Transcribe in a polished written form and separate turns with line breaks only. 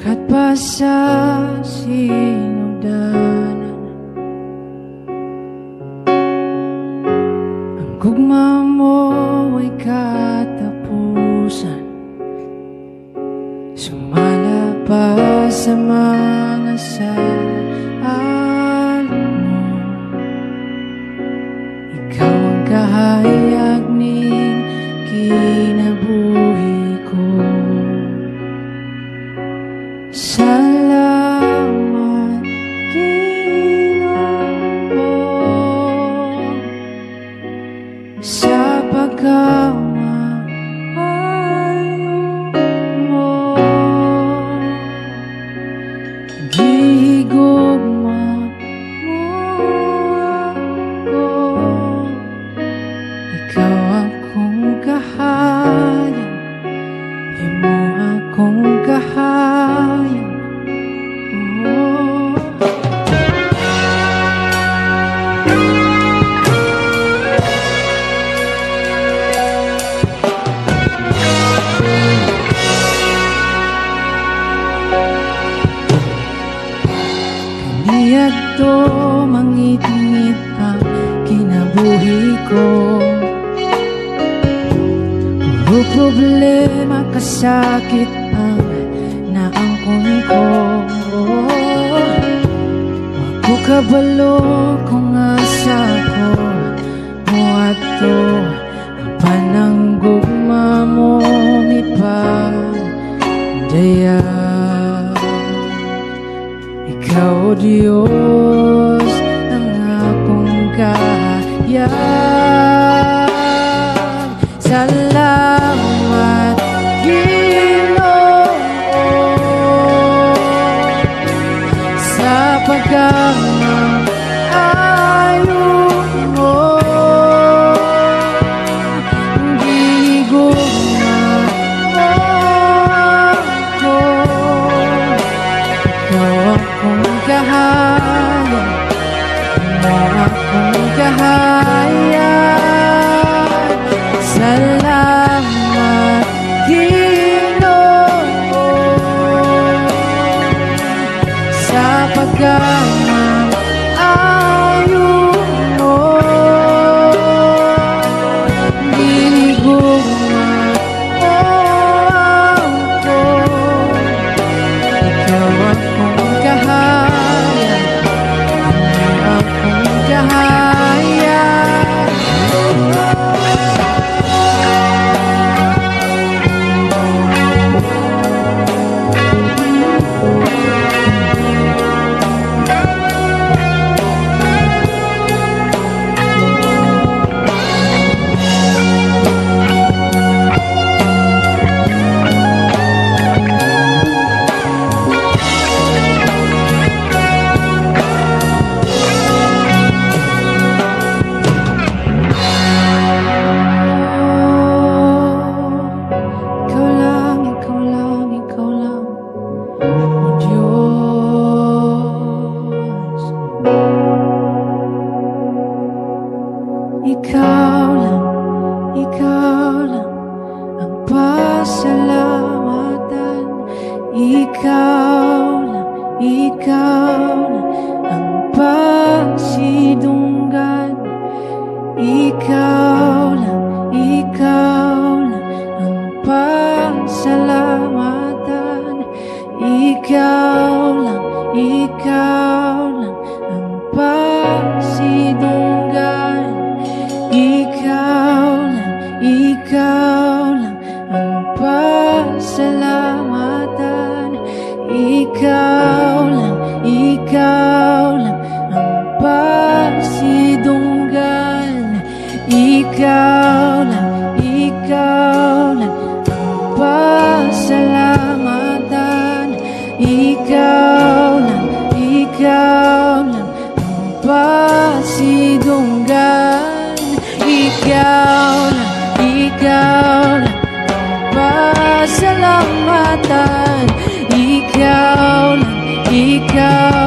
Lakat pa sa sinugdanan, ang gugma mo ay katapusan. Sumala pa sa mga saad mo. Ikaw ang kahayag ning kinabuhi ko. Salamat, Ginoo, sa pagkamaayo mo. Gihigugma mo ako. Ikaw akong kahayag, imo akong kahayag. Oh. Kaniadto mangitngit ang kinabuhi ko. Puro problema, kasakit ang naangkon ko. Wa ko kabalo kung asa ko moadto, apan ang gugma mo mipadayag. Ikaw, O Diyos, ang akong kahayag. Salamat, Ginoo, sa pagkamaayo mo. Gihigugma mo ako. Ikaw akong kahayag, imo akong kahayag. Salamat, Ginoo, sa pagkamaayo mo. Gihigugma mo ako. Ikaw akong kahayag, imo akong kahayag. Ikaw lang, ikaw lang, ikaw lang, O Diyos. Ikaw lang, ikaw lang ang pasalamatan. Ikaw lang, ikaw lang ang pasidunggan. Ikaw lang, ikaw lang ang pasalamatan. Ikaw lang, ikaw lang ang pasidunggan. Ikaw lang, ikaw lang ang pasalamatan. Ikaw lang, ikaw lang ang pasidunggan. Ikaw lang, ikaw lang ang pasalamatan. Ikaw lang, ikaw lang ang pasidunggan. Ikaw lang, ikaw lang ang pasalamatan. Ikaw lang, ikaw